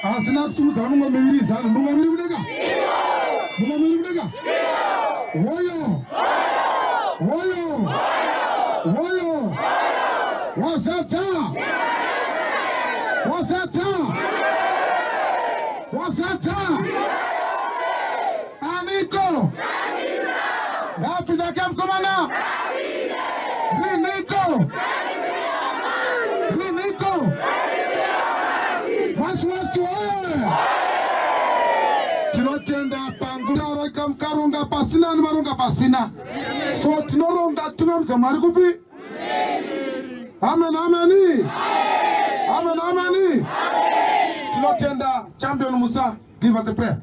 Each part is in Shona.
Asina kusimudza mungo miviri zano mungo miviri kudeka mungo miviri kudeka hoyo hoyo hoyo wazadza wazadza wazadza aniko ngapindake mukomana riniko riniko West woye! Tinotenda pangutaraka mukaronga pasina nemaronga pasina. So tinoronga tunamidza Mwari kupi? Amen, ameni. Amen, ameni. Tinotenda champion Musa, give us a prayer.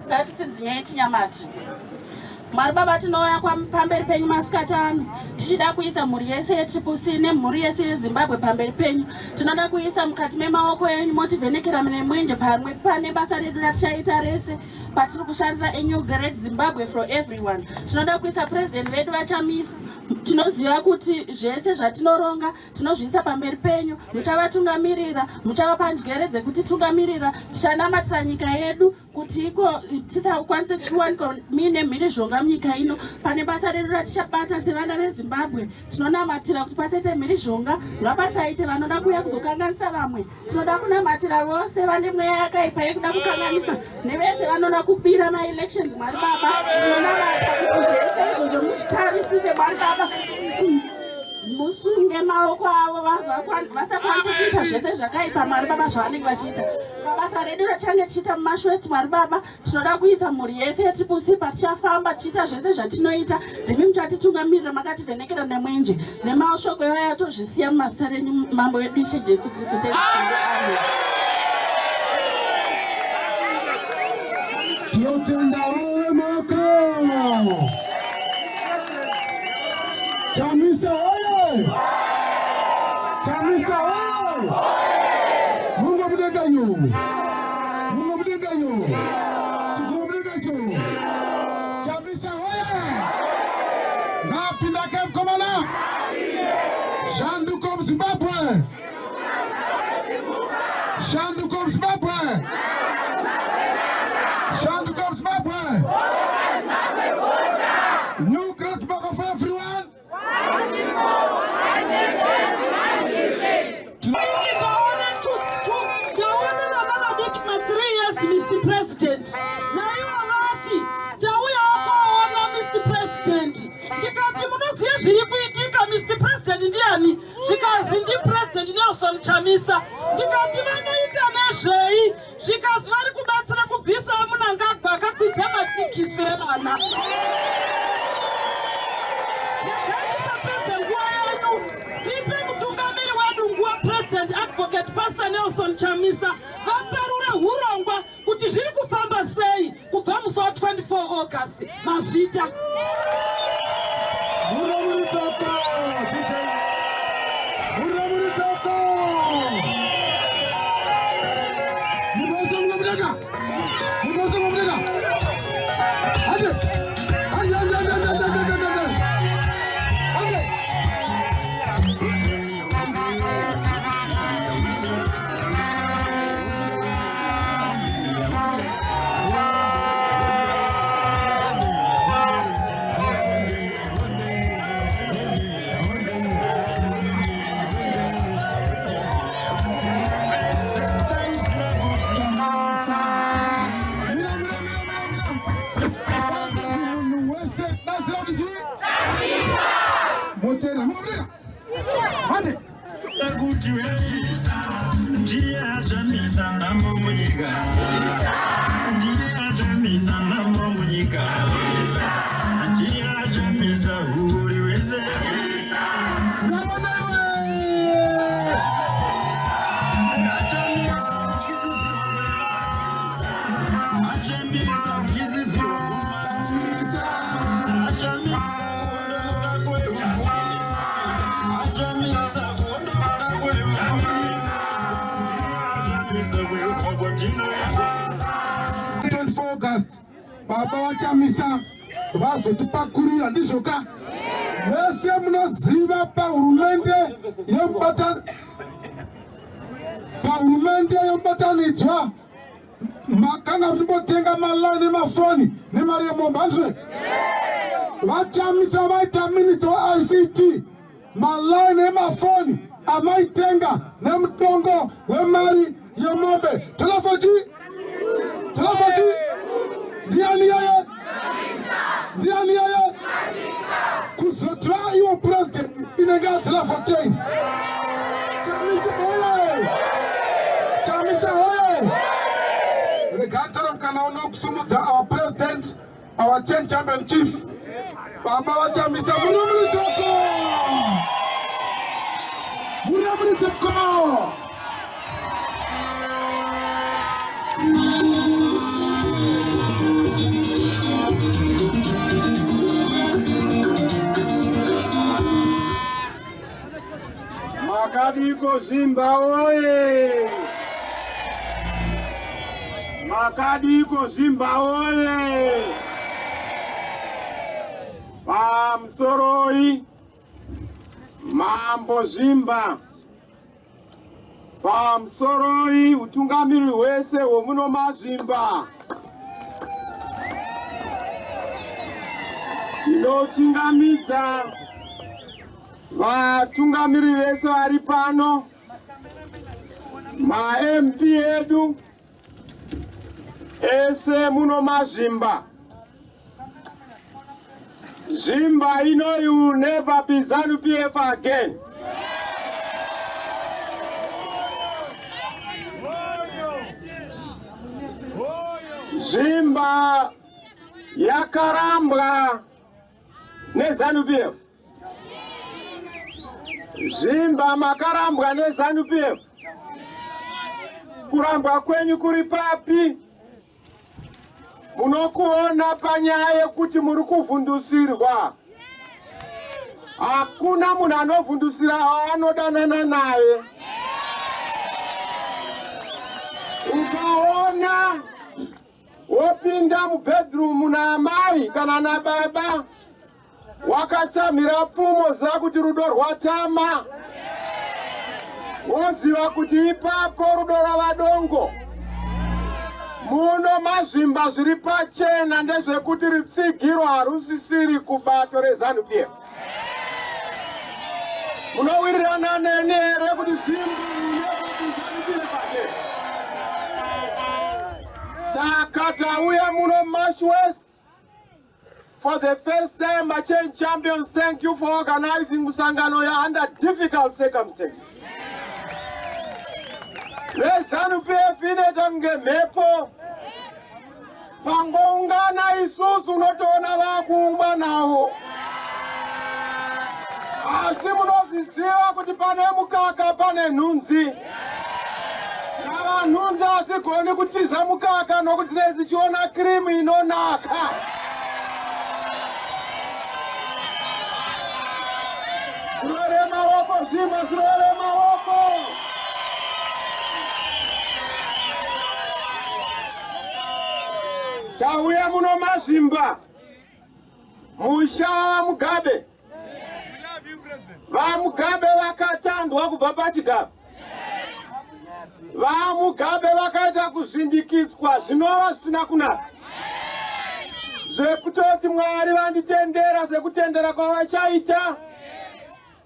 Ngatitsinzinyei tinyamati. Mwari Baba, tinouya pamberi penyu masikati ano tichida kuisa mhuri yese yeTriple C nemhuri yese yeZimbabwe pamberi penyu. Tinoda kuisa mukati memaoko enyu, motivhenekera nemwenje pamwe pane basa redu ratichaita rese patiri kushandira a new great Zimbabwe for everyone. Tinoda kuisa president vedu vaChamisa. Tinoziva kuti zvese zvatinoronga tinozviisa pamberi penyu, muchavatungamirira, muchavapa njere dzekutitungamirira. Tichanamatira nyika yedu kuti iko tisakwanise tichiwanikwa muine mhirizhonga munyika ino. Pane basa redu ratichabata sevana veZimbabwe, tinonamatira kuti pasaite mhirizhonga, ngapasaite vanoda kuuya kuzokanganisa vamwe. Tinoda kunamatira vose vane mweya yakaipa yekuda kukanganisa nevese vanoda kubira maelections. Mwari Baba, tinonamata kuti zvese izvozvo muzvitarisise. Mwari Baba, musunge maoko avo vasakwanise kuita zvese zvakaipa, Mwari Baba, zvavanenge vachiita pabasa redu ratichange tichiita muMash West. Mwari Baba, tinoda kuisa mhuri yese yeTriple C patichafamba tichiita zvese zvatinoita. Ndimi muchatitungamirira makativhenekera nemwenje. Nemashoko ivaya tozvisiya mumazita renyu, Mambo wedu Ishe Jesu Kristu. Amen. Tinotenda vemaoko. Chamisa oye! Chamisa oye! Mungu mudenga yo! Mungu mudenga yo! Chikuru mudenga cho! Chamisa oye! Ngapindake mukomana! Shanduko muZimbabwe! Shanduko muZimbabwe! Shanduko muZimbabwe! New great Zimbabwe for everyone! Ndaona vana vadiki ma3 years, Mr President, naivo vati tauyawo kuona Mr President. Ndikati, munoziva zviri kuitika? Mr President ndiani? Zvikazi ndiPresident Nelson. Nelson Chamisa. Ndikati vanoita nezvei? Zvikazi vari kubatsira kubvisa Mnangagwa akakwidza matikisi evana. Regai nguva yenyu tipe mutungamiri wedu nguva, President Advocate Pastor Nelson Chamisa, vaparure hurongwa kuti zviri kufamba sei kubva musi wa24 August. Mazvita. Muramuritoko, DJ. Muramuritoko. Munhu wese mungomudeka. Munhu wese mungomudeka. Hande. Hande, hande, hande, hande, hande, hande, hande. Hande. Mira, mira, mira, mira, mira. Munhu wese daidzira kuti chii? Motera. Mungomudeka. Hande. Kuti wesa ndiye achamisa nhamo munyika, ndiye achamisa nhamo munyika, ndiye achamisa huri wese. Ngavana iwe. Achamisa kutyisidzirwa, achamisa kutyisidzirwa, achamisa kuondomoka kwehupfumi, achamisa kuondomoka kwehupfumi, achamisa kushupwa kwatinoitwa. 24 August baba vaChamisa vazotipakurira, ndizvoka? Vese munoziva pahurumende yemubatanidzwa makanga muchimbotenga malaini emafoni nemari yemombe, handizve? VaChamisa vaita minista weICT. Malaini emafoni amaitenga nemutongo wemari yemombe, telefoni, telefoni, ndiani yeye? Ndiani yeye? Kuzotora iwo president inenge yadhila 14. Chamisa hoye! Chamisa hoye! Regai tore mukana uno kusumudza our president, our change champion chief, baba vaChamisa. Muri muritoko, muri muritoko. Makadiko Zvimba oye! Makadiko Zvimba oye! Pamusoroi Mambo Zvimba, pamusoroi utungamiriri hwese hwomuno maZvimba. Tinochingamidza vatungamiriri vese vari pano, maMP edu ese muno maZvimba. Zvimba ino, you never be ZANU PF again. Zvimba yakarambwa neZANU PF. Zvimba makarambwa neZANU PF. Kurambwa kwenyu kuri papi? Munokuona panyaya yekuti muri kuvhundusirwa. Hakuna munhu anovhundusira waanodanana naye. Ukaona wopinda mubedroom naamai kana nababa wakatsamhira pfumo, ziva kuti rudo rwatama. Woziva kuti ipapo rudo rwava dongo. Muno maZvimba zviri pachena ndezvekuti rutsigiro harusisiri kubato reZANU PF. Munowirirana neni here kuti Zvimba ZANU PF again? Saka tauya muno Mash West for the first time. Machange champions, thank you for organizing musangano ya under difficult circumstances. VeZanu PF inoita kunge mhepo. Pangoungana isusu unotoona vakuungwa navo. Asi munozviziva kuti pane mukaka pane nhunzi. Nava nhunzi hadzigoni kutiza mukaka nokuti dzinenge dzichiona kirimu inonaka. Zvirore maoko zvimba, zvirore maoko. Tauya muno mazvimba musha waVaMugabe. VaMugabe vakatandwa kubva pachigaro. VaMugabe vakaita kuzvindikiswa zvinova zvisina kunaka zvekutoti Mwari vanditendera sekutendera kwavachaita.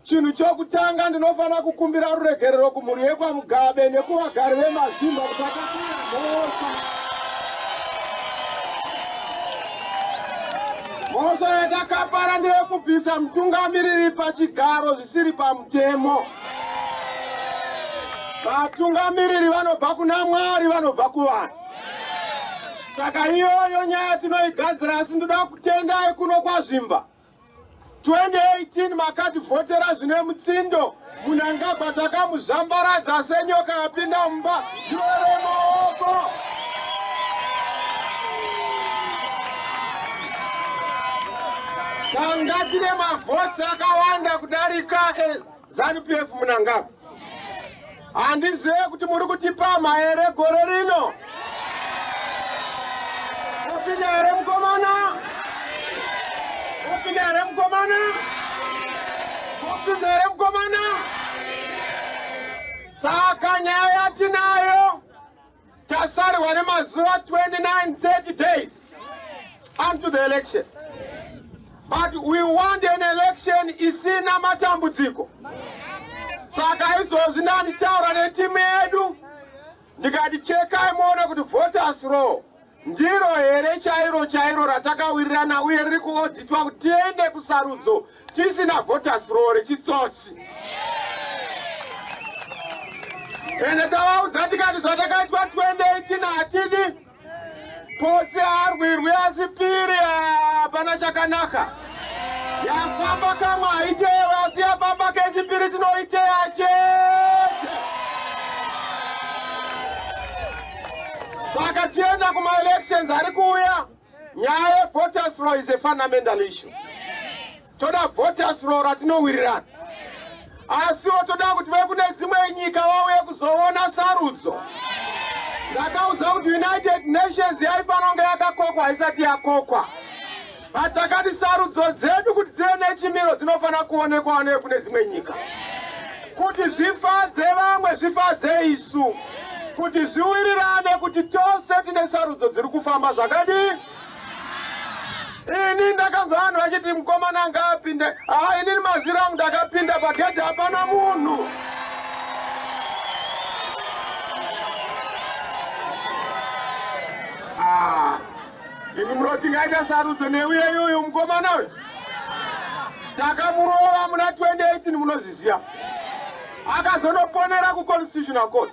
Chinhu chokutanga ndinofanira kukumbira ruregerero kumhuri yekwaMugabe nekuvagari vemazvimba kuti akapara mhosva. Mhosva yatakapara ndeyekubvisa mutungamiriri pachigaro zvisiri pamutemo. Vatungamiriri vanobva kuna Mwari, vanobva kuvanhu. Saka iyoyo nyaya tinoigadzira, asi ndoda kutendai kuno kwaZvimba. 2018 makativhotera zvine mutsindo Mnangagwa takamuzvambaradza senyoka yapinda mumba zviore maoko. Tanga tine mavhotsi akawanda kudarika eZanu PF Mnangagwa. Handizive kuti muri kutipamha here gore rino. Upinda here mukomana? Upinda here mukomana? Upinda here mukomana? Saka nyaya yatinayo tasarirwa nemazuva 29 30 days unto the election. But we want an election isina matambudziko. Saka izvozvi ndanditaura netimu yedu ndikati chekai muone kuti voters roll ndiro here chairo chairo ratakawirirana uye riri kuodhitwa kuti tiende kusarudzo tisina voters roll rechitsotsi. Ende tavaudza tikati zvatakaitwa 2018 hatidi Pose arwirwi asi piri hapana chakanaka. Yafamba kamwe haitewe asi yafamba kechipiri tinoiteya chete. Saka tienda kuma-elections ari kuuya, nyaya yevoters roll is a fundamental issue. Toda voters roll ratinowirirana, asiwo toda kuti vekune dzimwe nyika vauye kuzoona sarudzo. Ndakaudza kuti United Nations yaifanira kunge yakakokwa, haisati yakokwa. But takati sarudzo dzedu kuti dzive nechimiro dzinofanira kuonekwawo nekune dzimwe nyika kuti zvifadze vamwe, zvifadze isu, kuti zviwirirane kuti tose tine sarudzo dziri kufamba zvakadii. Ini ndakanzwa vanhu vachiti mukomana ngaapinde. Haa inini maziro angu ndakapinda pagedhi hapana munhu. Ah, imi munoti ngaita sarudzo neuye yuyu mukomana uyu. Takamurova muna 2018 munozviziva. Akazonoponera kuConstitutional Court.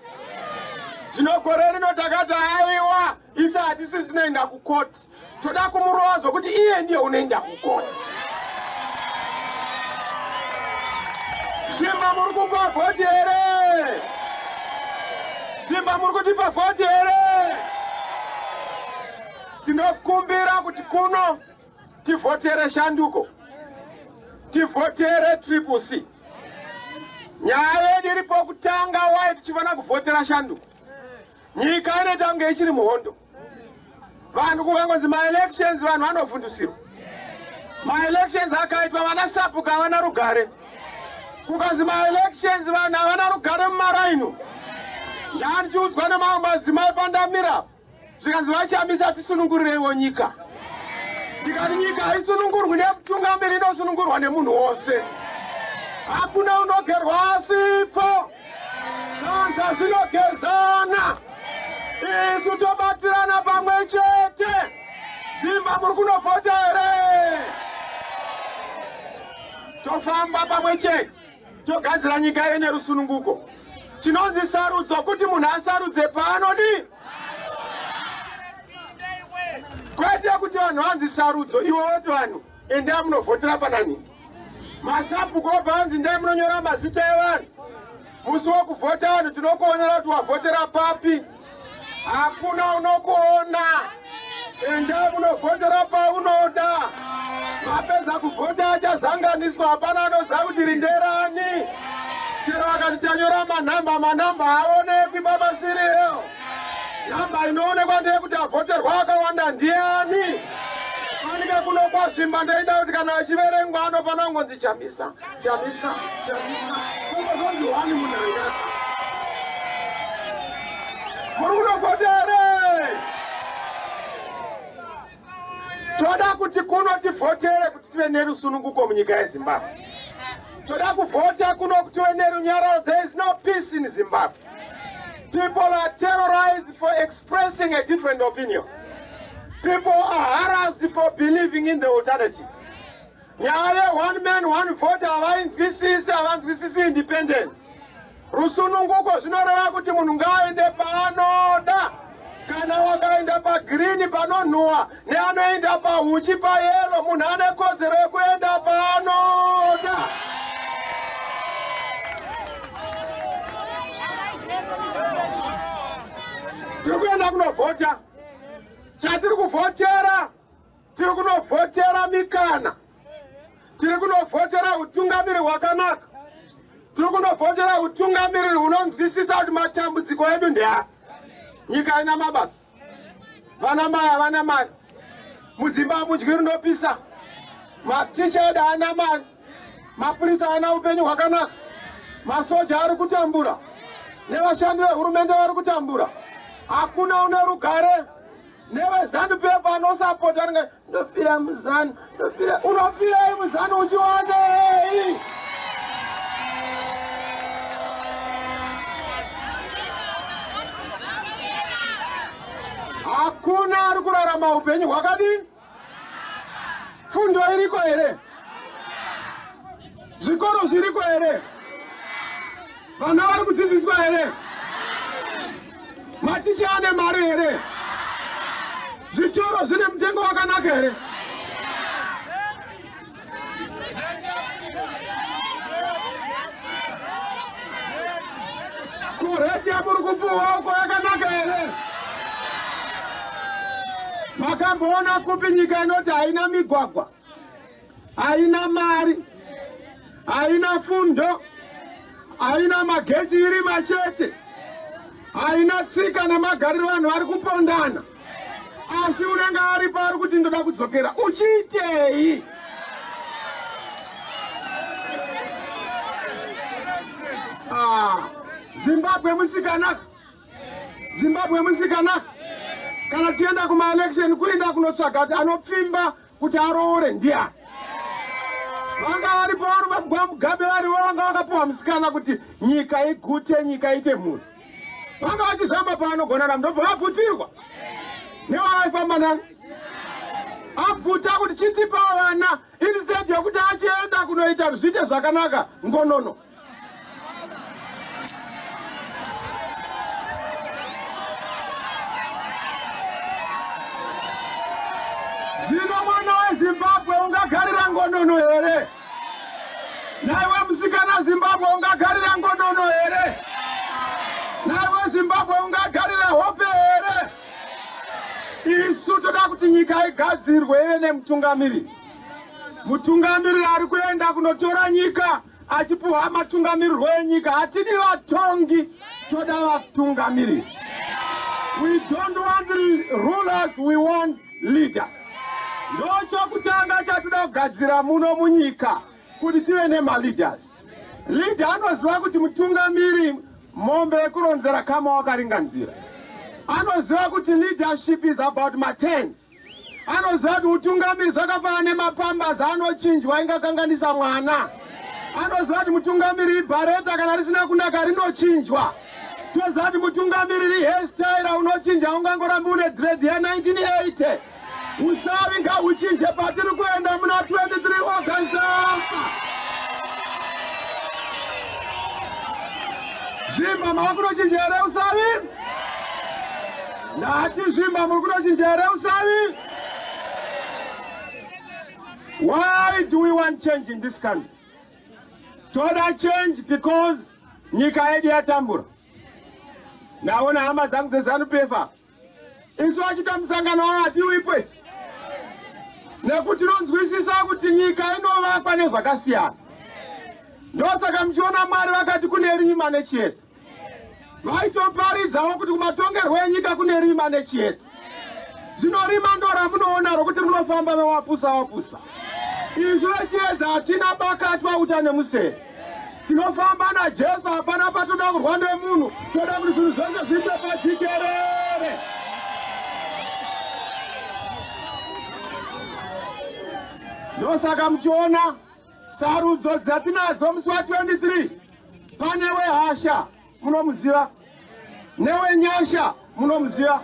Zvino gore rino takati aiwa Isu hatisi tinoenda kukoti, toda kumurova zvokuti iye ndiye unoenda kukoti. Zvimba muri kupa vhoti here? Zvimba muri kutipa vhoti here? Tinokumbira kuti kuno tivhotere shanduko, tivhotere Triple C. Nyaya yedu iripo kutanga, wai tichifanira kuvhotera shanduko? Nyika inoita kunge ichiri muhondo. Vanhu kukangonzi maelections vanhu vanovhundusirwa. Maelections akaitwa vana sapuka havana rugare. Kukanzi maelections vanhu havana rugare mumaraino. Ndandichiudzwa nemamwe madzimai pandamira zvikanzi vachamisa tisunungurireiwo nyika. Ndikati nyika haisunungurwi nemutungamiri, inosunungurwa nemunhu wose. Hakuna unogerwa asipo. Zvanza zvinogezana, isu tobatsirana pamwe chete. Zimba muri kunovhota here? Tofamba pamwe chete, togadzira nyika yedu nerusununguko. Chinonzi sarudzo kuti munhu asarudze paanodii, kwete kuti vanhu vanzi sarudzo, iwe woti vanhu endai munovhotera panani. Masabhuku obva anzi ndai munonyora mazita evanhu. Musi wekuvhota vanhu tinokuonera kuti wavhotera papi. Hakuna unokuona. Enda munovhotera paunoda. Mapedza kuvhota achazanganiswa, hapana anoziva kuti rinderani. Chero vakati tanyora manhamba, manhamba haaonekwi pamasiriyo. Nhamba inoonekwa ndeyekuti avhoterwa akawanda ndiani. Fanike kuno kwaZvimba ndaida kuti kana achiverengwa anofanira kungonzi Chamisa, Chamisa, Chamisa. Kungozonzi wani munhu anyaka. Muri kunovhota here? Toda kuti kuno tivhotere kuti tive nerusununguko munyika yeZimbabwe. Toda kuvhota kuno kuti tive nerunyararo. There is no peace in Zimbabwe. People are terrorized for expressing a different opinion. People are harassed for believing in the alternative. Nyaya ye one man one vote havainzwisisi, havanzwisisi independence. Rusununguko zvinoreva kuti munhu ngaaende paanoda. Kana wakaenda pagreen panonhuwa neanoenda pahuchi payelo, munhu ane kodzero yekuenda paanoda. Tiri kuenda kunovhota. Chatiri kuvhotera, tiri kunovhotera mikana, tiri kunovhotera utungamiri hwakanaka, tiri kunovhotera utungamiriri hunonzwisisa kuti matambudziko edu ndeapi. Nyika haina mabasa, vana mai havana mari, mudzimba hamudyi rinopisa, maticha edu haana mari, mapurisa haana upenyu hwakanaka, masoja ari kutambura, nevashandi vehurumende vari kutambura, hakuna une rugare. NeveZanu PF anosapota anenge ndofira muZanu, ndofira. Unofirei muZanu uchiwanei? Hakuna ari kurarama upenyu hwakadii? Fundo iriko here? Zvikoro zviriko here? Vana vari kudzidziswa here? Maticha ane mari here? Zvitoro zvine mutengo wakanaka here? Kureti yamuri kupuwa uko yakanaka here? Makamboona kupi nyika inoti haina migwagwa, haina mari, haina fundo, haina magetsi, iri machete, haina tsika nemagariro, vanhu vari kupondana, asi unenge aripo ari kuti ndoda kudzokera, uchiitei? Ah, Zimbabwe musikana, Zimbabwe musikana, kana tienda kumaelection kuenda kunotsvaga kuti anopfimba kuti aroore ndiani. Vanga varipo vari vaMugabe varivo vanga vakapiwa musikana kuti nyika igute, nyika ite munhu. Vanga vachizamba paanogona na ndobva vabvutirwa nevavaifamba nani. Abvuta kuti chitipa vana instead yokuti achienda kunoita zviite zvakanaka ngonono. Zvino mwana weZimbabwe ungagarira ngonono here? Naiwe musikana Zimbabwe ungagarira ngonono here? Naiwe Zimbabwe ungagarira hope here? Isu toda kuti nyika igadzirwe ive nemutungamiriri. Mutungamiriri ari kuenda kunotora nyika achipuhwa matungamirirwo enyika. Hatidi vatongi, toda vatungamiriri. We don't want rulers, we want leaders. Ndochokutanga chatoda kugadzira muno munyika kuti tive nemaleaders. Leader anoziva kuti mutungamiri mombe yekuronzera kama wakaringa nzira. Anoziva kuti leadership is about matens. Anoziva kuti utungamiri zvakafanana nemapambazi anochinjwa ingakanganisa mwana. Anoziva kuti mutungamiri ibhareta kana risina kunaka rinochinjwa. Toziva kuti mutungamiriri hairstyle unochinja, ungangorambi une dread ya 1980. Usavi ngahuchinje patiri kuenda muna 23 August. Zvimba mava kunochinja here usavi? Ndati zvimba muri kunochinja here usavi? Why do we want change in this country? Toda change because nyika yedu yatambura. Ndaona hama dzangu dzeZanu PF isu vachiita musangano wavo hatiuipo isu nekuti tinonzwisisa kuti nyika inovakwa nezvakasiyana. Ndosaka muchiona Mwari vakati kune rima nechiedza. Vaitoparidzawo kuti kumatongerwo enyika kune rima nechiedza. Zvino rima ndoramunoona rokuti rinofamba vewapusa wapusa. Isu vechiedza hatina bakatwa uta nemuseve. Tinofamba naJesu, hapana patoda kurwa nemunhu, toda kuti zvinhu zvose zviite pajikerere. Ndosaka muchiona sarudzo dzatinadzo musi wa 23 pane wehasha munomuziva, newenyasha munomuziva,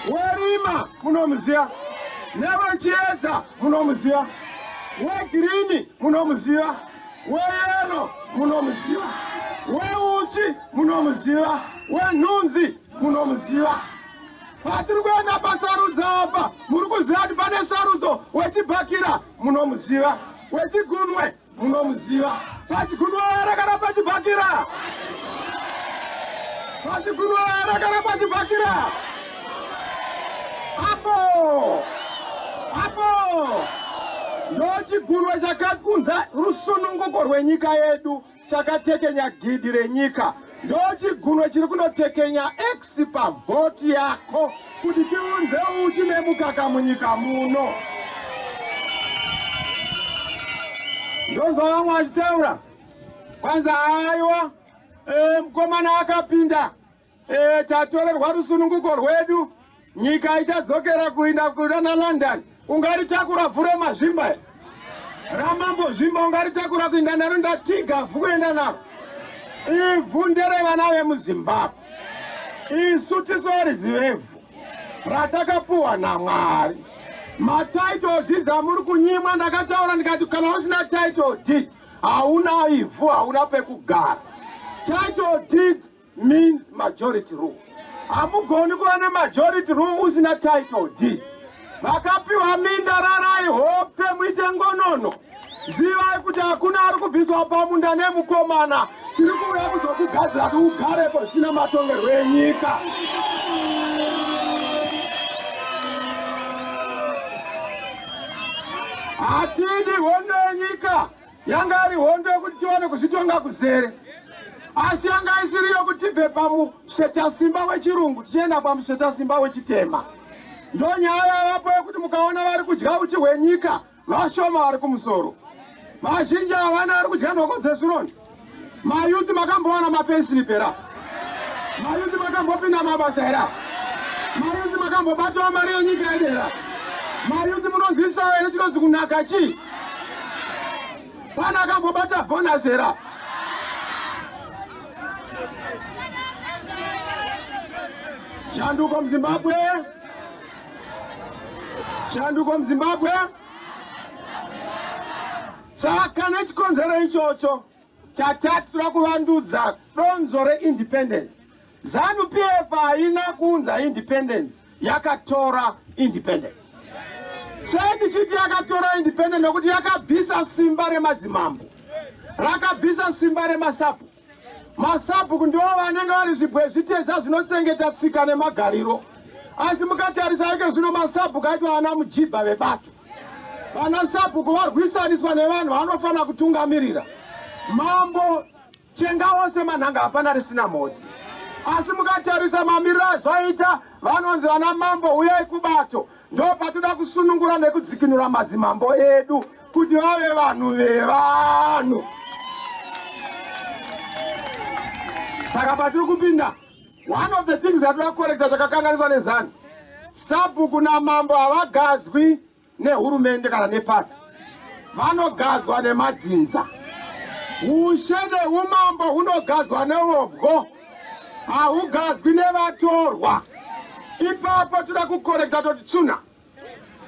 werima munomuziva, newechiedza munomuziva, wegirini munomuziva, weyero munomuziva, weuchi munomuziva, wenhunzi munomuziva. Patiri kuenda pasarudzo apa, muri kuziva kuti pane sarudzo wechibhakira munomuziva, wechigunwe munomuziva, pachigunwe here kana pachibhakira? Pachigunwe here kana pachibhakira? Apo apo ndochigunwe chakakunza rusununguko rwenyika yedu, chakatekenya gidi renyika. Ndochigunwe chiri kunotekenya X pavhoti yako kuti tiunze uchi nemukaka munyika muno. Ndonzwa vamwe vachitaura kwanza, haiwa e, mukomana akapinda e, tatorerwa rusununguko rwedu, nyika ichadzokera kuinda kunana London. Ungaritakura vhu remazvimba ramambo Zvimba, ungaritakura kuinda naro? Ndatiga vhu kuenda naro. Ivhu nderevana vemuZimbabwe, isu tisu varidzi vevhu ratakapuwa naMwari. Matitle deeds amuri kunyimwa, ndakataura ndikati kana usina title deed hauna ivhu, hauna pekugara. Title deeds means majority rule. Hamugoni kuva nemajority rule usina title deed. Vakapiwa minda, rarai hope muite ngonono. Zivai kuti hakuna ari kubviswa pamunda nemukomana. Tiri kuuya kuzokugadzira kuti ugarepo zvisina matongerwo enyika. Hatidi hondo yenyika, yanga iri hondo yekuti tiwane kuzvitonga kuzere, asi yanga isiri yokuti tibve pamusvetasimba wechirungu tichienda pamusvetasimba wechitema. Ndonyaya yavapo yekuti mukaona vari kudya uchi hwenyika vashoma vari kumusoro, vazhinji havana, vari kudya nhoko dzezvironda. Mayuthi makambowana mapensini pera? Mayuthi makambopinda mabasa here? Mayuthi makambobatawo mari yenyika yedu here? Mayuthi munonzwisawo here chinonzi kunaka chii? Pana akambobata bonus here? Shanduko muZimbabwe, shanduko muZimbabwe. Saka nechikonzero ichocho chatati toda kuvandudza donzo reindependence. ZANU PF haina kuunza independence, yakatora independence. Sei ndichiti yakatora independence? Nekuti yakabvisa simba remadzimambo, rakabvisa simba remasabhuku. Masabhuku ndivo vanenge vari zvibwe zvitedza zvinochengeta tsika nemagariro, asi mukatarisa ike zvino masabhuku acho ana mujibha vebato. Vana sabhuku varwisaniswa nevanhu vanofanira kutungamirira. Mambo chenga wose manhanga hapana risina mhodzi, asi mukatarisa mamiriro azvaita, vanonzi vana mambo huyai kubato. Ndo patoda kusunungura nekudzikinura madzimambo edu kuti vave vanhu vevanhu. Saka patiri kupinda, one of the things yatoda kukorekta chakakanganiswa neZANU, sabhuku namambo havagadzwi nehurumende kana nepati, vanogadzwa nemadzinza. Ushe neumambo hunogadzwa nevobwo, hahugadzwi nevatorwa. Ipapo toda kukorekta, toti tsuna.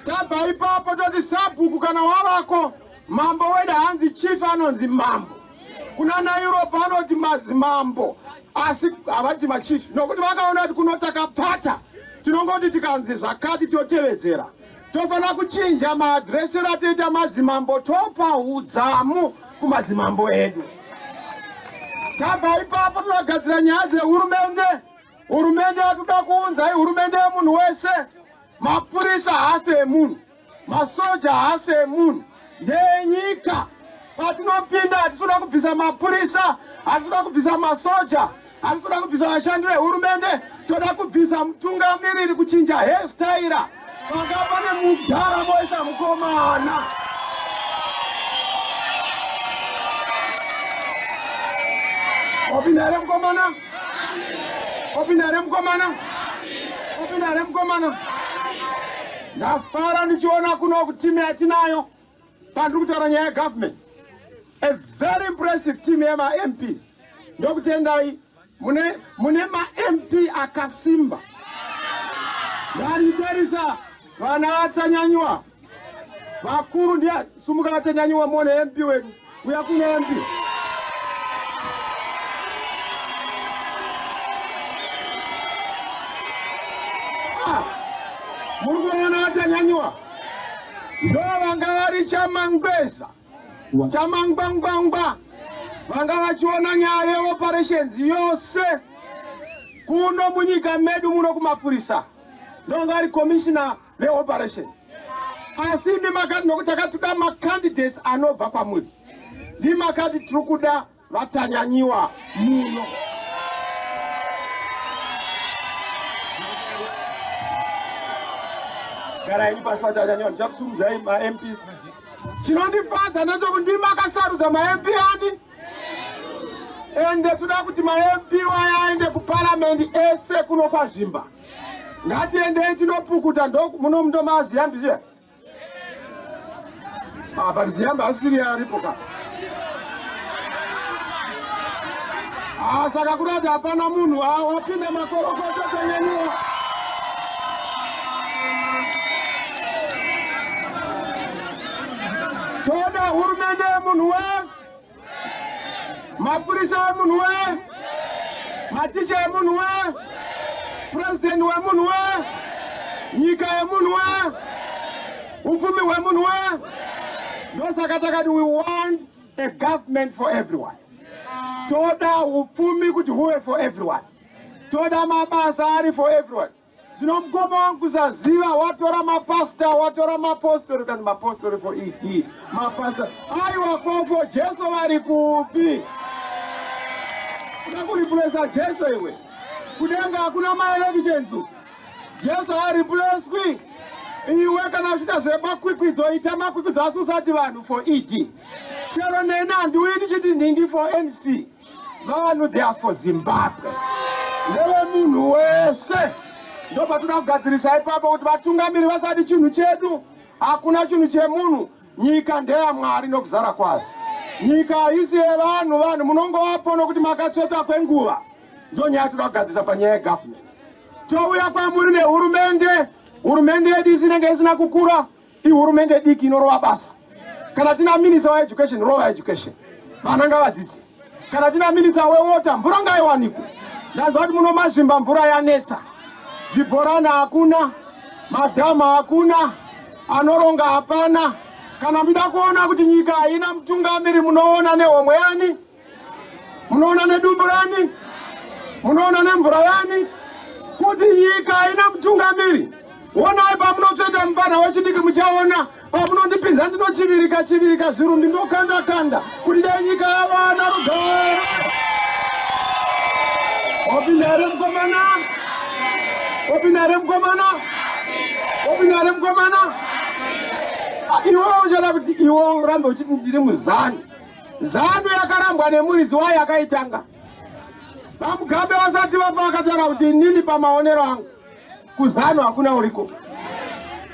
Tabva ipapo toti sabhuku kana wavako, mambo wedu hanzi chief, anonzi mambo. Kuna naEurope anoti madzimambo. Asi havati machief nokuti vakaona kuti kuno takapata, tinongoti tikanzi zvakati totevedzera. Tofanira kuchinja maadresero atoita madzimambo, topa udzamu kumadzimambo edu. Tabva ipapo tinogadzira nyaya dzehurumende. Hurumende yatoda kuunza ihurumende yemunhu wese. Mapurisa haasi emunhu, masoja haasi emunhu, ndeenyika. Patinopinda hatisi kuda kubvisa mapurisa, hatisi kuda kubvisa masoja, hatisi kuda kubvisa vashandi vehurumende, toda kubvisa mutungamiriri, kuchinja hairstyle. Panga pane mudhara moisa mukomana. Wapinda here mukomana? Wapinda here mukomana? Wapinda here mukomana? Ndafara ndichiona kuno kutimu yatinayo pandiri kutaura nyaya yegovernment. A very impressive team yemaMPs. Ndokutendai mune, mune maMP akasimba. Ndaritarisa vana vaTanyanyiwa vakuru ndiya sumuka vaTanyanyiwa muone MP wedu uya kuno MP. Ah, muri kuona vaTanyanyiwa ndo vanga vari chamangweza chamangwangwangwa vanga vachiona nyaya yeoperations yose kuno munyika medu muno kumapurisa ndonga ari commissioner veoperation. Asi imi makati nokuti takatoda macandidates anobva kwamuri, ndimakati tiri kuda vaTanyanyiwa muno. Garai pasi vaTanyanyiwa, ndichakusumudzai maMPs. Chinondifadza ndechekuti ndimi makasarudza maMP ani, ende toda kuti maMP waya aende kuparamende ese kuno kwaZvimba. Ngatiendei tinopukuta ndo muno ndomaziyambi zviya. Ah, but ziyambi asiri aripo ka. Ah, saka kuda kuti hapana munhu ah, wapinda makorokoto tanyanyiwa. Toda hurumende yemunhu we mapurisa emunhu we maticha emunhu we president wemunhu we nyika yemunhu we upfumi hwemunhu we. Ndosaka takati we want a government for everyone. Toda upfumi kuti huve for everyone. Toda mabasa ari for everyone. Zvino mukoma wangu kusaziva, watora mapasta, watora mapostori, kana mapostori for ED, mapasta aiwa kofo Jesu vari kupi? Kuda kuriplesa Jesu iwe, kudenga hakuna maelections, Jesu haaripleswi. Iwe kana uchiita zvemakwikwidzo ita makwikwidzo asi usati vanhu for ED. Chero neni handiuyi ndichiti nhingi for NC. Vanhu they are for Zimbabwe, ndevemunhu wese. Ndopatoda kugadzirisa ipapo kuti vatungamiri vasati chinhu chedu, hakuna chinhu chemunhu. Nyika ndeyaMwari nokuzara kwayo. Nyika haisi yevanhu, vanhu munongovapo nokuti makatsveta kwenguva. Ndo nyaya toda kugadzirisa panyaya yegovernment. Touya kwamuri nehurumende, hurumende yedu isinenge isina kukura, ihurumende diki inorova basa. Kana tina minista weeducation, rova education, vana ngavadzidze. Kana tina minista wewater, mvura ngaiwanikwe. Ndanzwa kuti muno Mazvimba mvura yanetsa, zvibhorani hakuna, madhamu hakuna, anoronga hapana. Kana muchida kuona kuti nyika haina mutungamiri, munoona nehomwe yani, munoona nedumbu rani, munoona nemvura yani kuti nyika haina mutungamiri. Onai pamunotsveta mupana wechidiki, muchaona pamunondipinza ndinochivirika chivirika zvirumbi ndokanda kanda kuti dai nyika yavana rugare. Wapinda here mukomana? Wapinda here mukomana? Wapinda here mukomana? Iwe uchada kuti iwe urambe uchiti ndiri muZanu. Zanu yakarambwa nemuridzi wayo akaitanga. VaMugabe vasati vafa vakataura kuti inini pamaonero angu kuZanu hakuna uriko,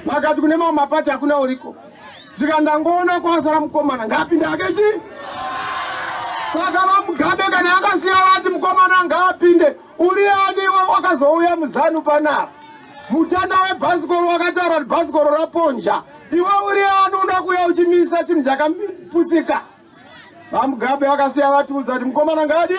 vakati kune mamwe mapati hakuna uriko. Zvika ndangoona kwasara mukomana ngaapinde ake chi. Saka VaMugabe kana akasiya vati mukomana ngaapinde, uri ani iwe wakazouya muZanu panapa? Mutanda webhasikoro wakataura kuti bhasikoro raponja, iwe uri ani unoda kuuya uchimisa chinhu chakaputsika? VaMugabe vakasiya vatiudza kuti mukomana ngadi.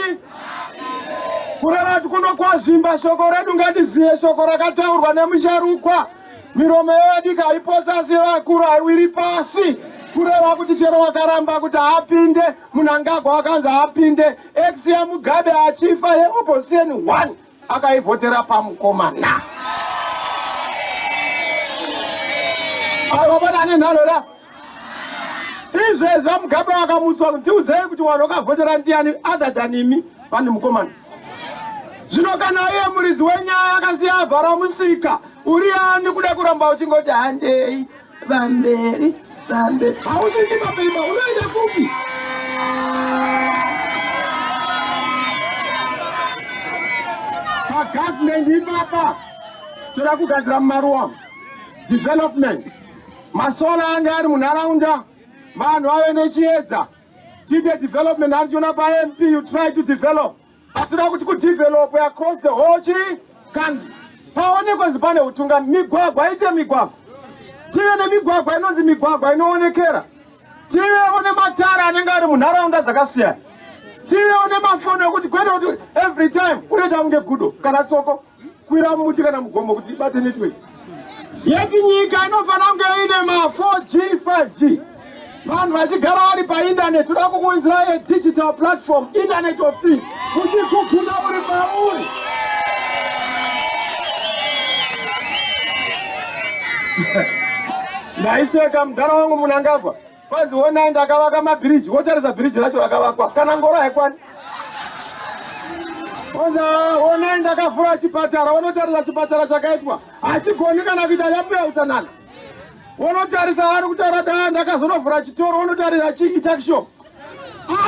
Kureva kuti kuno kwazvimba shoko redu ngatizive shoko rakataurwa nemusharukwa. Miromo yevadiki haipotsi asi yevakuru haiwiri pasi. Kureva kuti chero wakaramba kuti haapinde, Mnangagwa wakanzi haapinde, ex yaMugabe achifa yeopposition one akaivhotera pamukomana. Aiwa pana ane nharo ra izvezvi vamugabe vakamutswa kuti tiudzei kuti vanhu vakavhotera ndiani other than imi vanhu mukomana. Zvino kana iye muridzi wenyaya akasiya avhara musika, uri ani kuda kuramba uchingoti handei pamberi pamberi, hausviki pamberi pa unoenda kupi? Pagovernment ipapa toda kugadzira mumaruwa development, masola ange ari munharaunda, vanhu vave nechiedza, tiite development. Handichiona paMP you try to develop, toda kuti kudevelop across the whole chi country paonekwe zi pane utunga migwagwa ite migwagwa, tive nemigwagwa inonzi migwagwa inoonekera, tivewo nematara anenge ari munharaunda dzakasiyana, tivewo nemafoni ekuti kwete kuti every time unoita kunge gudo kana tsoko kwira muti kana mugomo kuti ibate network yeti. Nyika inofanira kunge ine ma 4G, 5G, vanhu vachigara vari painternet. Toda kukuunzirai digital platform, internet of things, uchigugula uri pauri. Ndaiseka mudhara wangu Mnangagwa, kwanzi onai ndakavaka mabhiriji, wotarisa bhiriji racho rakavakwa kana ngoro haikwani. Onzi onai ndakavhura chipatara, wonotarisa chipatara chakaitwa hachigoni kana kuita yambuya utsanana. Wonotarisa ari kutaura daa ndakazonovhura chitoro, wonotarisa chii, tuckshop.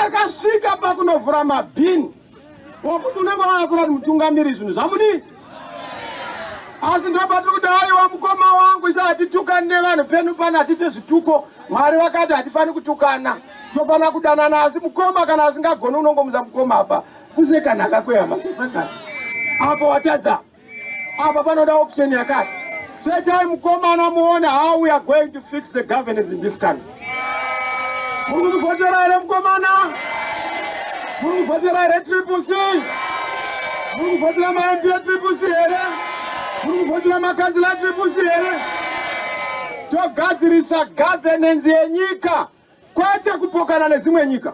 Akasvika pakunovhura mabhini wokuti unenge wayakura kuti mutungamiri zvinhu zvamudii. Asi ndopatiri kuti aiwa mukoma wangu, isa hatitukani nevanhu penu pano, hatiite zvituko. Mwari vakati hatifani kutukana, tofanira kudanana. Asi mukoma kana asingagoni unongomuza mukoma, apa kusekanaka kwehama kusakana, apo watadza apa, panoda option yakati. Chetai mukomana muone how we are going to fix the governance in this country. Muri kuvhotera here mukomana? Muri kuvhotera here Triple C? Muri kuvhotera maMP eTriple C here? Muri kuvhotera makanzila eTriple C here? Togadzirisa governance yenyika, kwete kupokana nedzimwe nyika.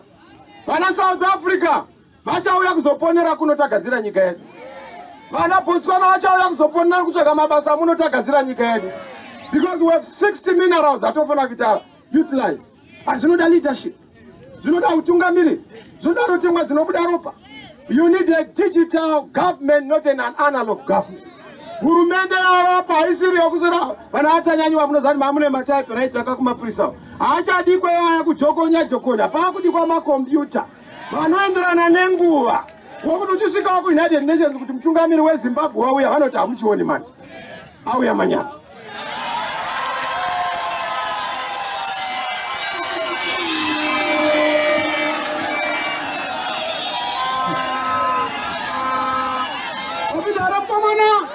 Vana South Africa vachauya kuzoponera kuno tagadzira nyika yedu. Vana Botswana vachauya kuzoponera kutsvaga mabasa muno tagadzira nyika yedu, because we have 60 minerals atofanira kuita utilize. But zvinoda leadership, zvinoda utungamiri, zvinoda rotengwa dzinobuda ropa. You need a digital government, not an analog government. Hurumende yavapo haisiri yokusora vana vatanyanyiwa. Munoziva kuti mamune matypewriter akakumapurisa haachadikwe aya kujokonya jokonya, paakudikwa makombiyuta vanoenderana nenguva, wokuti uchisvikawo kuUnited Nations kuti mutungamiri weZimbabwe wauya, vanoti hamuchioni manje auya manyama. Wapinda here mukomana?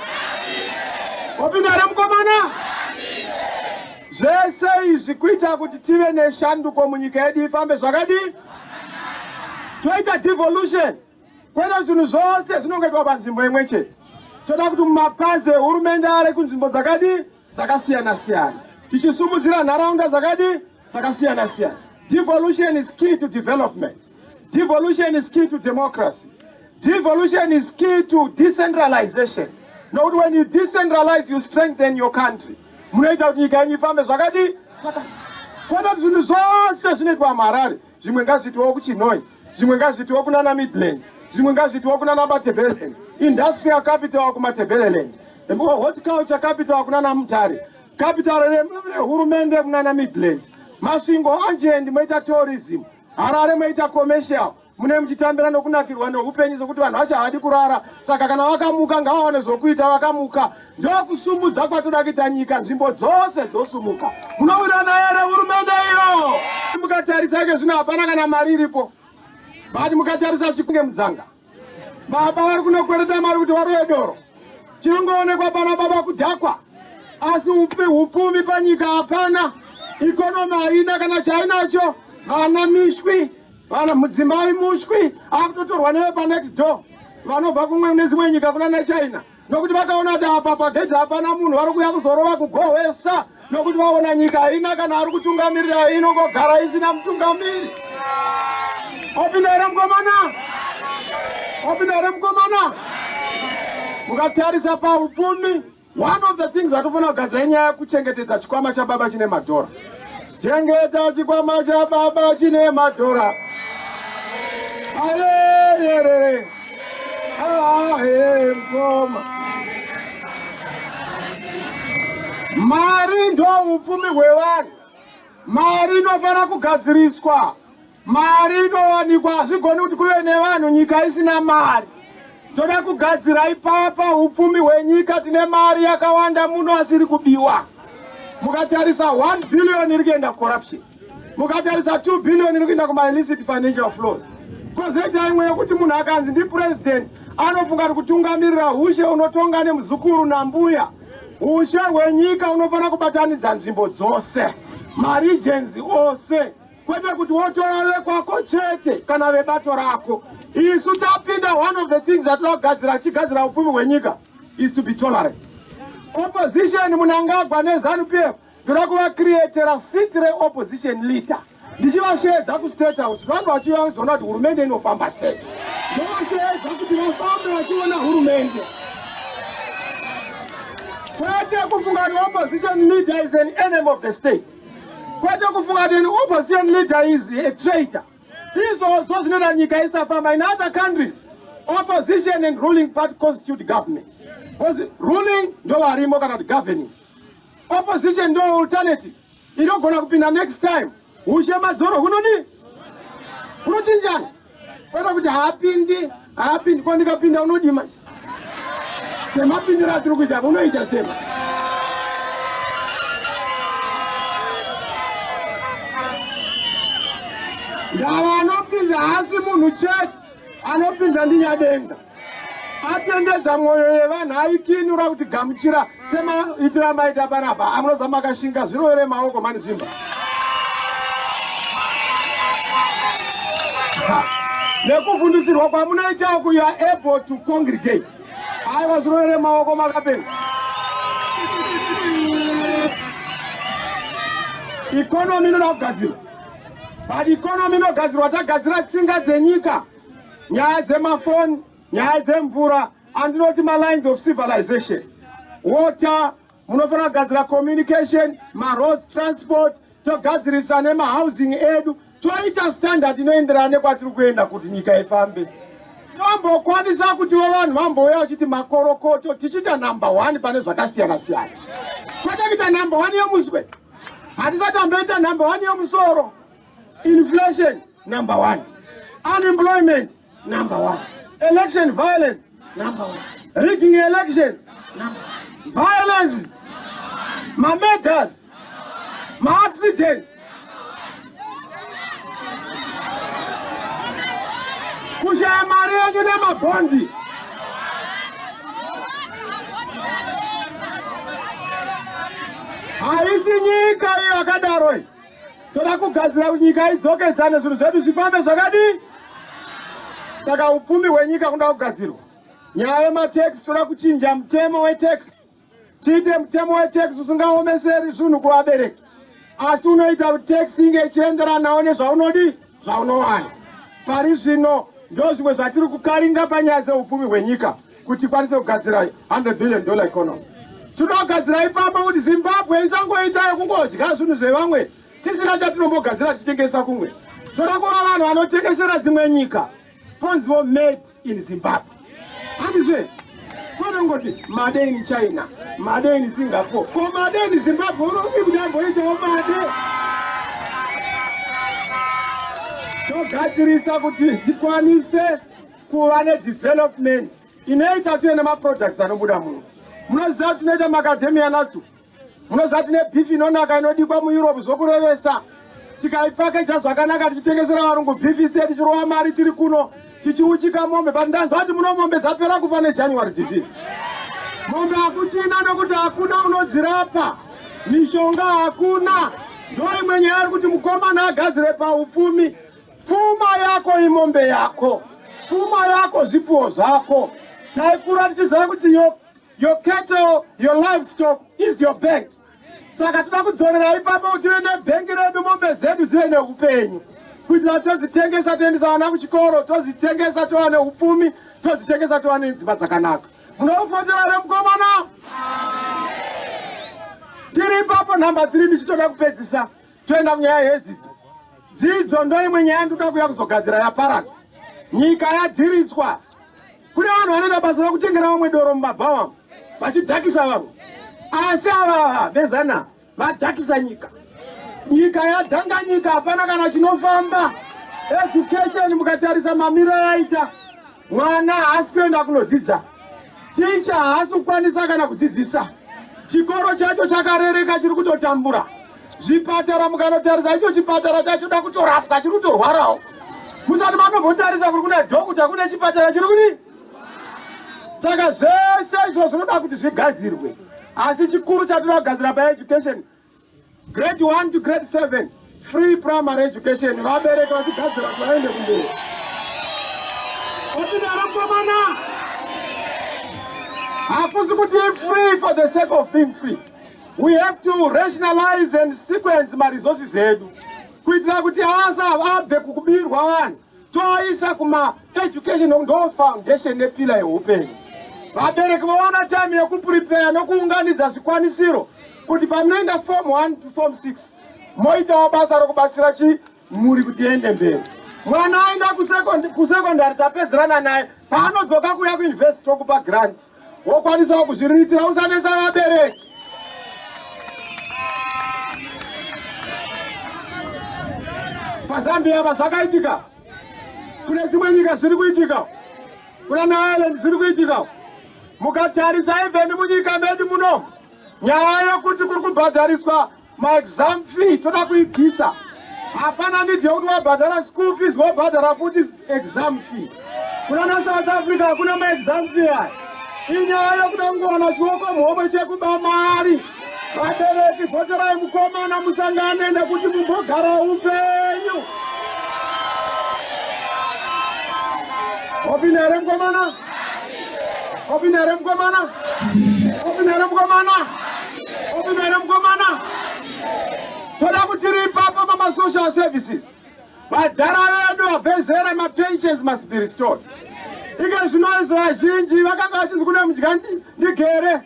Wapinda here mukomana? Zvese izvi kuita kuti tive neshanduko munyika yedu ifambe zvakadii. Toita devolution, kwete zvinhu zvose zvinongoitwa panzvimbo imwe chete. Toda kuti mumapazi ehurumende ari kunzvimbo dzakadii dzakasiyana siyana, tichisumudzira nharaunda dzakadii dzakasiyana siyana. Devolution is key to development. Devolution is key to democracy. Devolution is key to decentralization, nokuti when you decentralize, you strengthen your country. Munoita kuti nyika yenyu ifambe zvakadii, kwete kuti zvinhu zvose zvinoitwa muHarare. Zvimwe ngazviitwewo kuChinhoyi, zvimwe ngazviitwewo kunana Midlands, zvimwe ngazviitwewo kunana Matebeleland, industrial capital kuMatebeleland, horticulture capital kunana Mutare, capital rehurumende kunana Midlands, Masvingo anjendi moita tourism, Harare moita commercial. Mune muchitambira nokunakirwa neupenyu sokuti vanhu vacho havadi kurara, saka kana vakamuka ngavawane zvokuita vakamuka. Ndokusumudza kwatoda kuita nyika, nzvimbo dzose dzosumuka. Munowirirana here hurumende iyo? Mukatarisa ike zvino hapana kana mari iripo, but mukatarisa chikunge mudzanga, baba vari kunokwereta mari kuti varove doro. Chinongoonekwa pana baba kudhakwa, asi upi upfumi panyika hapana, economy haina kana chainacho. Vana mishwi, vana mudzimai mushwi akutotorwa newe panext door. vanobva kumwe nezimwe nyika kuna nechina nokuti vakaona kuti apa pagedhi hapana munhu vari kuuya kuzorova kugohwesa nokuti vaona nyika haina kana ari kutungamirira inongogara isina mutungamiri. Opinda here mukomana? Opinda here mukomana? Mukatarisa paupfumi, one of the things vatofanira kugadzira inyaya yekuchengetedza chikwama chababa chine madhora. Chengeta chikwama chababa chine madhora. Ayeyerere. Ahe mkoma. Mari ndo upfumi hwevanhu. Mari inofanira kugadziriswa. Mari inowanikwa, hazvigoni kuti kuve nevanhu nyika isina mari. Toda kugadzira ipapa upfumi hwenyika. Tine mari yakawanda muno asiri kubiwa. Mukatarisa 1 billion iri kuenda corruption, mukatarisa 2 billion iri kuenda kumaillicit financial flows. Kozoita imwe yekuti munhu akanzi ndipresident anofunga kuti kutungamirira hushe unotonga nemuzukuru nambuya. Ushe hwenyika unofanira kubatanidza nzvimbo dzose, maregions ose, kwete kuti wotora vekwako chete kana vebato rako. Isu tapinda, one of the things atinoda kugadzira tichigadzira upfumi hwenyika is to be tolerant. Opposition, Mnangagwa neZANU PF, ndoda kuvacreatera seat reopposition leader ndichivasheedza kuState House, vanhu vachivazoona kuti hurumende inofamba sei. Ndovasheedza kuti vafambe vachiona hurumende, kwete kufunga kuti opposition leader is an enemy of the state, kwete kufunga kuti an opposition leader is a traitor. Izvozvo zvinoita nyika isafamba. In other countries, opposition and ruling party constitute government, because ruling ndo varimo kana kuti governing, opposition ndo alternative inogona kupinda next time. Ushe madzoro hunodi hunochinjana, kwete kuti haapindi, haapindi. Ko ndikapinda unodima semapindiro atiri kuita, unoita sema ndava. Anopinza haasi munhu chete, anopinza ndinyadenga atendedza mwoyo yevanhu, aikinura kuti gamuchira semaitiro amaita panapa. Amunoza makashinga, zvirovere maoko mani zvimba nekuvhundusirwa kwamunoita uku. You are able to congregate. Aiwa, zvirovere maoko makapenza. Economy inoda kugadzirwa, but economy inogadzirwa tagadzira tsinga dzenyika, nyaya dzemafoni, nyaya dzemvura, andinoti malines of civilization, water, munofanira kugadzira communication, maroads, transport, togadzirisa nemahousing edu, toita standard inoenderana nekwatiri kuenda kuti nyika ifambe. Tombokwanisa kutiwo vanhu vambouya vachiti makorokoto, tichiita number one pane zvakasiyana siyana, kwete kuita number one yemuswe. Hatisati amboita number one yemusoro. Inflation number one, unemployment number one, election violence number one, rigging elections number one, violence, mamurders, maaccidents, kushaya mari yedu nemabhondi. Haisi nyika iyo yakadaro iyi. Toda kugadzira kuti nyika idzokedzane, zvinhu zvedu zvifambe zvakadii. Saka upfumi hwenyika kuda kugadzirwa. Nyaya yematax, toda kuchinja mutemo wetax, tiite mutemo wetax usingaomeseri zvinhu kuvabereki, asi unoita kuti tax inge ichienderanawo nezvaunodi zvaunowana pari zvino. Ndo zvimwe zvatiri kukaringa panyaya dzeupfumi hwenyika kuti ikwanise kugadzira $100 billion economy. Tinoda kugadzira ipapo kuti Zimbabwe isangoita yekungodya zvinhu zvevamwe tisina chatinombogadzira tichitengesa kumwe. Toda kuva vanhu vanotengesera dzimwe nyika ponziwo "Made in Zimbabwe", handizve? Kwete kungoti "Made in China", "Made in Singapore". Ko "Made in Zimbabwe" unodi kuti amboitawo made? Togadzirisa kuti tikwanise kuva nedevelopment inoita tuye nemaproducts anobuda muno. Munoziva kuti tinoita macadamia nuts, munoziva tine beef inonaka inodikwa muEurope zvokurevesa. Tikaipakeja zvakanaka tichitengesera varungu beef ise, tichirova mari tiri kuno tichiuchika mombe. But ndanzwa kuti muno mombe dzapera kufa neJanuary disease. Mombe hakuchina nokuti hakuna unodzirapa, mishonga hakuna. Ndo imwe nyaya iri kuti mukomana agadzire paupfumi. Pfuma yako imombe yako. Pfuma yako zvipfuwo zvako. Taikura tichiziva kuti your cattle, your livestock is your bank. Saka toda kudzorera ipapo kuti tive nebhengi redu, mombe dzedu dzive neupenyu, kuitira todzitengesa toendesa vana kuchikoro, tozitengesa tova neupfumi, tozitengesa tova nedzimba dzakanaka. Munoufotera here mukomana? Tiri ipapo nhamba 3, ndichitoda kupedzisa, toenda kunyaya yedzidzo. Dzidzo ndo imwe nyaya ndinoda kuuya kuzogadzira yaparadzwa. Nyika yadhiritswa. Kune vanhu vanoita basa rekutengera vamwe doro mumabhawa vachidhakisa vamwe, asi ava vezana vadhakisa nyika. Nyika yadhanganyika, hapana kana chinofamba. Education, mukatarisa mamiro yaita, mwana haasi kuenda kunodzidza, ticha haasi kukwanisa kana kudzidzisa, chikoro chacho chakarereka, chiri kutotambura. Zvipatara, mukanotarisa icho chipatara chachoda kutorapwa, chiri kutorwarawo. Musati matombotarisa kuri kuna dhokuta, kune chipatara chiri kudii? Saka zvese izvo zvinoda kuti zvigadzirwe, asi chikuru chatinoda kugadzira paeducation, grade 1 to grade 7 free primary education, vabereki vachigadzira kuti vaende kumberi. Opindara mukomana, hakusi kuti free for the sake of being free. We have to rationalize and sequence maresources edu kuitira kuti asa abve kukubirwa vanhu, toaisa kumaeducation, ndo foundation nepillar yeupenyu. Vabereki vowana time yekuprepare nokuunganidza zvikwanisiro kuti pamunoenda form 1 to form 6 moitawo basa rokubatsira chi muri kuti ende mberi. Mwana aenda kusekondari, tapedzerana naye. Paanodzoka kuuya kuuniversity, tokupa grant, wokwanisawo kuzviriritira, usanetsa vabereki. PaZambia apa zvakaitika, kune dzimwe nyika zviri kuitika, kuna naIreland zviri kuitika. Mukatarisa even munyika medu muno, nyaya yokuti kuri kubhadhariswa maexam fee toda kuibvisa. Hapana need yekuti wabhadhara school fees wobhadhara futi exam fee. Kuna naSouth Africa hakuna maexam fee aya. Inyaya yokuda kungowana chioko muhomwe chekuba mari. Vabereki, vhoterai mukomana, musangane nekuti mumbogara upenyu. Opinda here mukomana? Opinda here mukomana? Opinda here mukomana? Opinda here mukomana? Toda kuti tiri ipapo pamasocial services, vadhara vedu vabvezera, mapensions must be restored. Ike zvino izvo vazhinji vakanga vachinzi kune mudya ndigere.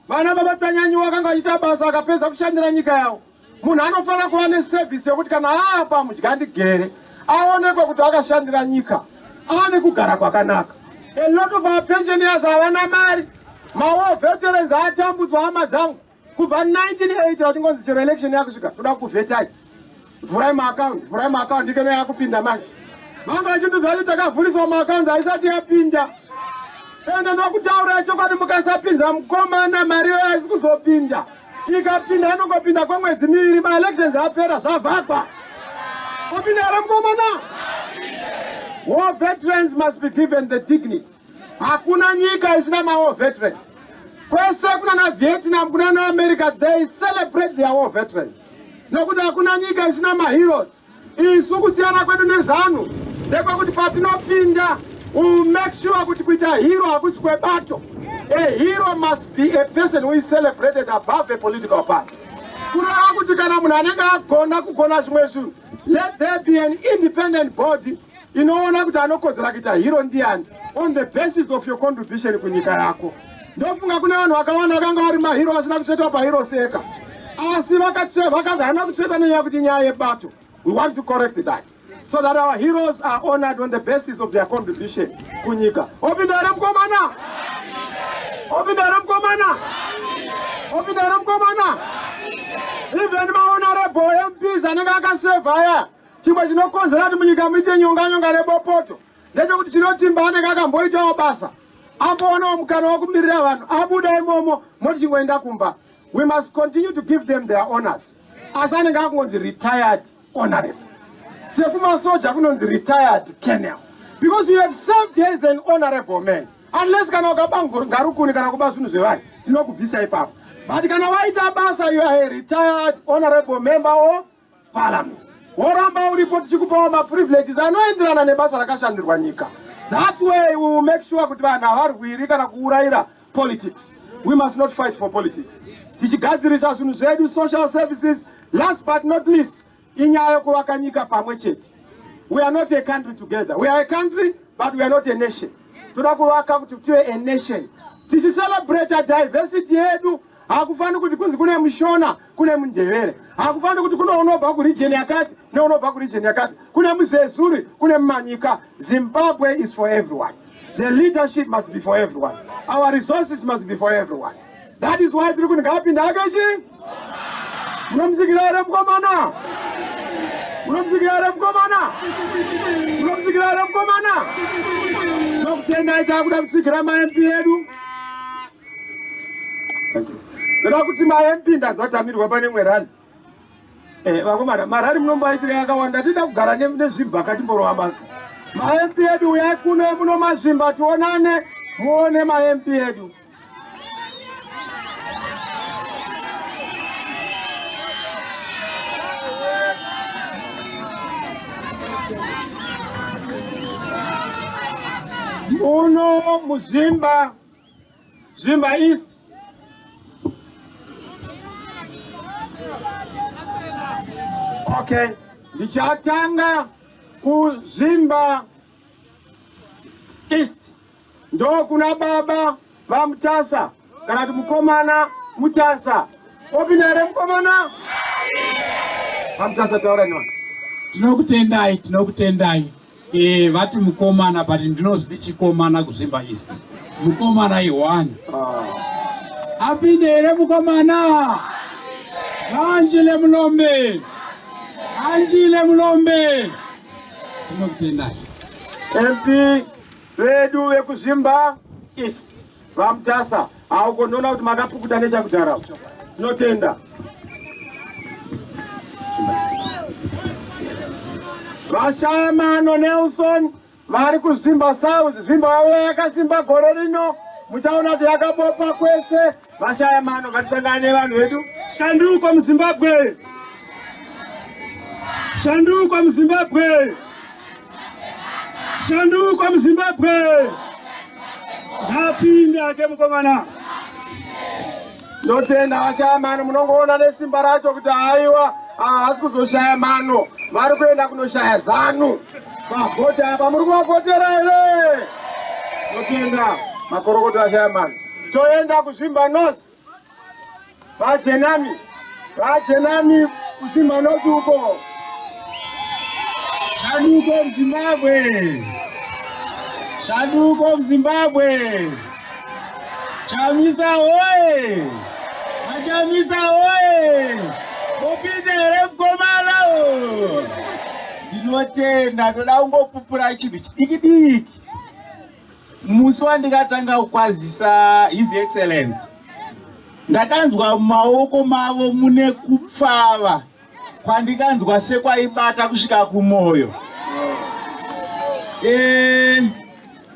Vana baba Tanyanyiwa vakanga vachiita basa, akapedza kushandira nyika yavo. Munhu anofanira kuva neservice yekuti kana aapa mudya ndigere aonekwe kuti akashandira nyika, aane kugara kwakanaka. A lot of our pensioners havana mari. Mawar veterans atambudzwa, hama dzangu, kubva 1980 vachingonzi chero election yakusvika toda kuvhetai, vhurai maakaundi, vhurai maakaundi. Ikeno yakupinda manje, vanga vachindudza kuti takavhuriswa maakaundi, haisati yapinda. Ende ndokutaura chokwadi, mukasapinza mukomana, mari iyo haisi kuzopinda. Ikapinda, inongopinda kwemwedzi miviri, maelections apera, zvavhagwa. Opinda here mukomana? War veterans must be given the dignity. Hakuna nyika isina mawar veterans. Kwese kuna naVietnam, kuna naAmerica, they celebrate their war veterans, nokuti hakuna nyika isina maheroes. Isu kusiyana kwedu neZANU ndekwekuti patinopinda, we will make sure kuti kuita hero hakusi kwebato. A hero must be a person who is celebrated above a political party, kureva kuti kana munhu anenge agona kugona zvimwe zvinhu, let there be an independent body inoona kuti anokodzera kuita hero ndiani on the basis of your contribution kunyika yako. Ndofunga kune vanhu vakawanda vakanga vari mahero vasina kutsvetwa pahero seka, asi vakanzi haina kutsvetwa nenyaya yekuti nyaya yebato. We want to correct that so that our heroes are honored on the basis of their contribution kunyika. Opinda here mukomana? Opinda here mukomana? Opinda here mukomana? Even mahonorable MPs anenge akasevha aya, chimwe chinokonzera kuti munyika muite nyonga nyonga nebopoto ndechekuti chinotimba anenge akamboitawo basa, amboonawo mukana wekumirira vanhu, abuda imomo, moti chingoenda kumba. We must continue to give them their honors, asi anenge akungonzi retired honorable, sekumasoja kunonzi retired colonel, because you have served as an honorable man. Unless kana ukaba ngarukuni kana kuba zvinhu zvevanhu, tinokubvisa ipapo, but kana waita basa, you are a retired honorable member of parliament, woramba uripo tichikupawo maprivileges anoenderana nebasa rakashandirwa nyika. That way we will make sure kuti vanhu havarwiri kana kuurayira politics. We must not fight for politics. Tichigadzirisa zvinhu zvedu, social services, last but not least, inyaya yokuvaka nyika pamwe chete. We are not a country together. We are a country, but we are not a nation. Toda kuvaka kuti tive a nation. Tichicelebrate diversity yedu. Hakufaniri kuti kunzi kune muShona, kune muNdevere. Hakufaniri kuti kune unobva kuregion yakati neunobva kuregion yakati. Kune muZezuri, kune muManyika. Zimbabwe is for everyone. The leadership must be for everyone. Our resources must be for everyone. That is why tiri kuti ngaapinde ake chi. Munomutsigira here mukomana? Munomutsigira here mukomana? Munomutsigira here mukomana? Tokutendai, takuda kutsigira maMP edu. Ndoda kuti maMP, ndanzwa tamirwa pane imwe rally. Vakomana, marally munomboaitira yakawanda, tida kugara nezvimba katimborova basa. MaMP edu, uyai kuno muno mazvimba tionane, muone maMP edu. Muno muZvimba, Zvimba East. Okay, ndichatanga kuZvimba East, ndokuna baba vaMutasa kana kuti mukomana Mutasa. Opinda here mukomana vaMutasa? Taura nevanhu. Tinokutendai, tinokutendai. Vati mukomana, but ndinozviti chikomana kuZvimba East. Mukomana i1. Apinde here mukomana? Anjile Mulombe, Anjile Mulombe, tinokutendai. MP vedu vekuZvimba East, vaMutasa, hauko ndoona kuti makapukuta nechakudhara. Tinotenda. Vashayamano Nelson vari kuZvimba South. Zvimba vauya yakasimba gore rino, muchaona kuti yakabopa kwese. Vashayamano, ngatisangane nevanhu vedu. Shanduko muZimbabwe! Shanduko muZimbabwe! Shanduko muZimbabwe! Ngapinde ake mukomana. Ndotenda vashaya mano, munongoona nesimba racho kuti haiwa, haasi kuzoshaya mano, vari kuenda kunoshaya Zanu pavhoti apa. Muri kuvavhotera here? Ndotenda, makorokoto vashaya mano. Toenda kuZvimba North, vaJenami, vaJenami kuZvimba North uko. Shanduko muZimbabwe! Shanduko muZimbabwe! Chamisa oye! Chamisa oye! Mupinde here mukomana o? Ndinotenda, ndoda kungopupura chinhu chidiki diki. Musi wandikatanga kukwazisa His Excellence, ndakanzwa mumaoko mavo mune kupfava kwandikanzwa sekwaibata kusvika kumwoyo.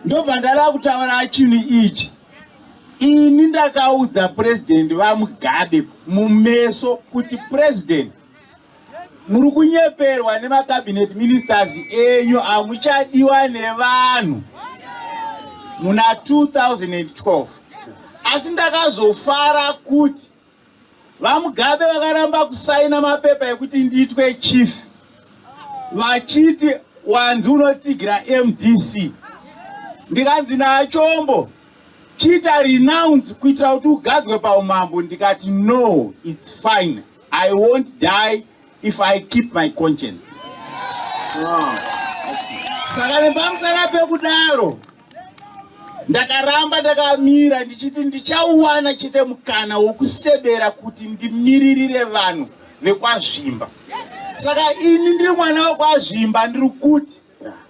Ndobva ndada kutaura chinhu ichi. Ini ndakaudza President vaMugabe mumeso kuti, "President, muri kunyeperwa nemacabinet ministers enyu, hamuchadiwa nevanhu," muna 2012. Asi ndakazofara kuti vaMugabe vakaramba kusaina mapepa ekuti ndiitwe chief, vachiti wanzi unotsigira MDC. Ndikanzi naChombo, "Chiita renounce kuitira kuti ugadzwe paumambo." Ndikati, "No, it's fine. I won't die if I keep my conscience." Saka nepamusana pekudaro ndakaramba ndakamira ndichiti ndichauwana chete mukana wokusebera kuti ndimiririre vanhu vekwaZvimba. Saka ini ndiri mwana wekwaZvimba, ndiri kuti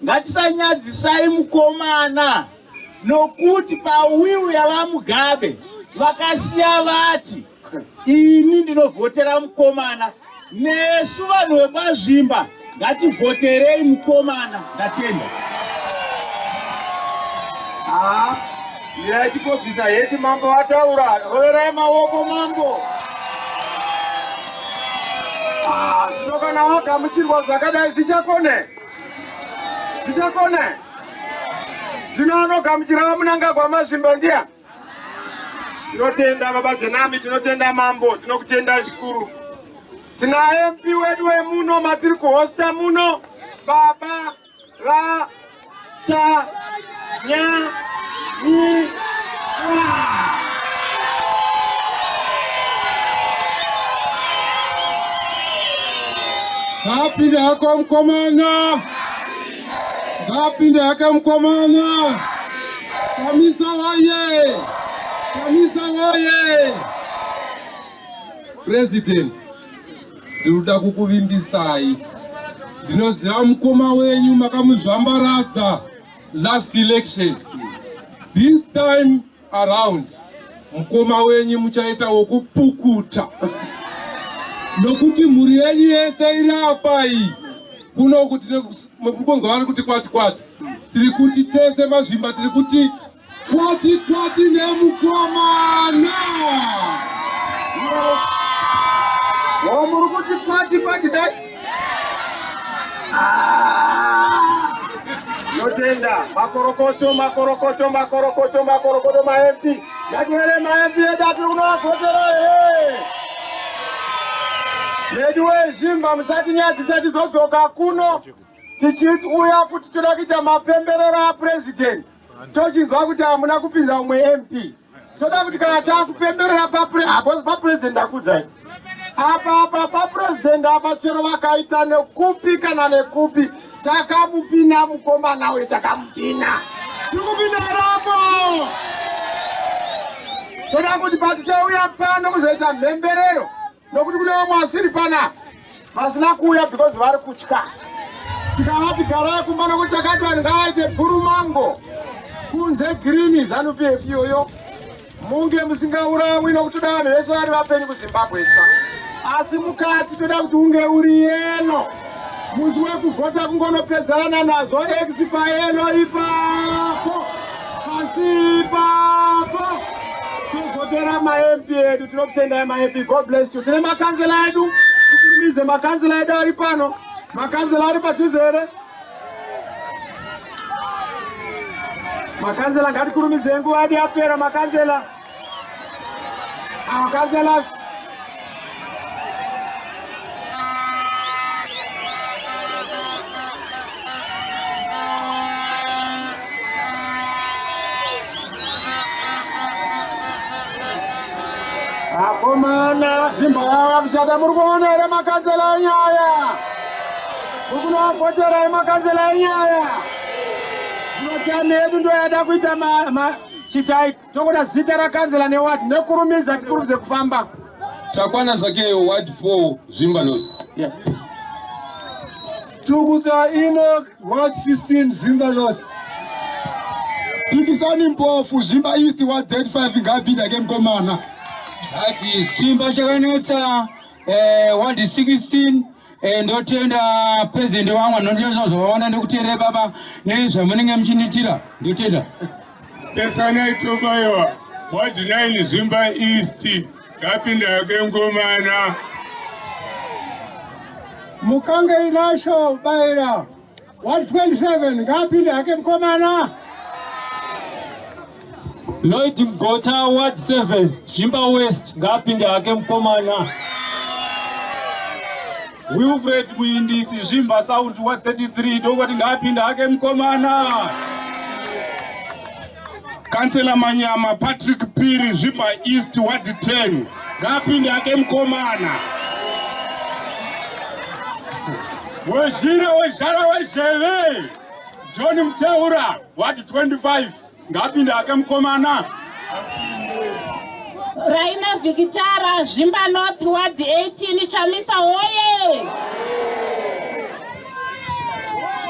ngatisanyadzisai mukomana, nokuti pawill yavaMugabe vakasiya vati, "Ini ndinovhotera mukomana." Nesu vanhu vekwaZvimba ngativhoterei mukomana. Ndatenda. Ah, mirai tikobvisa heti, mambo vataura. Roverai maoko mambo. Ah, zvino kana wagamuchirwa zvakadai, zvichakone, zvichakone. Zvino anogamuchira VaMnangagwa Mazvimba ndiani? Tinotenda Baba Jenami, tinotenda Mambo, tinokutendai zvikuru. Tina MP wedu wemuno matiri kuhosta muno, Baba va ta nya nyi wa. Ngapinde hako mukomana, ngapinde hake mukomana. Chamisa woye! Chamisa woye! President, ndinoda kukuvimbisai. Ndinoziva mukoma wenyu makamuzvambaradza last election. This time around mukoma wenyu muchaita wokupukuta nokuti mhuri yenyu yese iri apa iyi kuno kuti mukonzwa vari kuti kwati kwati tiri kuti tese mazvimba tiri kuti kwati kwati nemukomana muri kuti kwati kwati dai ah! Tinotenda makorokoto makorokoto makorokoto makorokoto maMP ngatiwere maMP edu atiri kunovavhotera here vedu wezvimba musatinyadzisa tizodzoka kuno tichiuya kuti toda kuita mapemberero apurezidendi tochinzwa kuti hamuna kupinza umwe mp toda kuti kana takupemberera papurezidendi ndakudzai apa apa papurezidendi apa chero vakaita nekupi kana nekupi takamupina mukomana uyu takamupina tikupina rapo toda kuti patichauya pano kuzoita mhemberero nokuti kune vamwe vasiri panapa vasina kuuya because vari kutya tikavati garai kumba nokuti takati vanhu ngavaite bhurumango kunze green zanu pf iyoyo munge musingaurawi nokuti toda vanhu vese vari vapenyu kuzimbabwe itsva asi mukati toda kuti unge uri yelo musi wekuvhota kungonopedzerana nazvo ex payelo ipapo pasi ipapo tovhotera mamp edu tinokutendai mamp god bless you tine makanzela edu tikurumidze makanzela edu ari pano makanzela ari padhuze here makanzela ngatikurumidzei nguva yedu yapera makanzela makanzela Akomana, zvimba yava kushata muri kuona here makanzela enyaya? Muri kunovavhotera here makanzela enyaya? Zvinotani yedu ndoyada kuita chitai tokuda zita rakanzela neward nekurumidza tikurumidze kufamba. Takwana zvakeyo ward 4 Zvimba North. Yes. Tukuta Enoch Ward 15 Zvimba North. Pikisani Mpofu Zvimba East Ward 35 ngapinda ke mkomana. Ati Simba chakanetsa eh, Ward 16 eh, ndotenda president wangu ndotenda zvavaona ndikuteerera baba nezvamunenge muchindiitira ndotenda. Pesanai Tobaiwa Ward 9 Zvimba East ngapinda ke mkomana. Mukange Inasho Baira 127 ngaapinde hake mukomana. Lloyd Mgota Ward 7 Zvimba West ngaapinde hake mukomana. Wilfred Muindisi Zvimba South Ward 33 ndongoti ngaapinde hake mukomana. Kansela Manyama Patrick Piri Zvimba East Ward 10 ngaapinde hake mukomana. Wezhira wezhara wezheve John Muteura Ward 25 ngaapinde hake mukomana. Raina Vikitara Zvimba North Ward 18 Chamisa woye.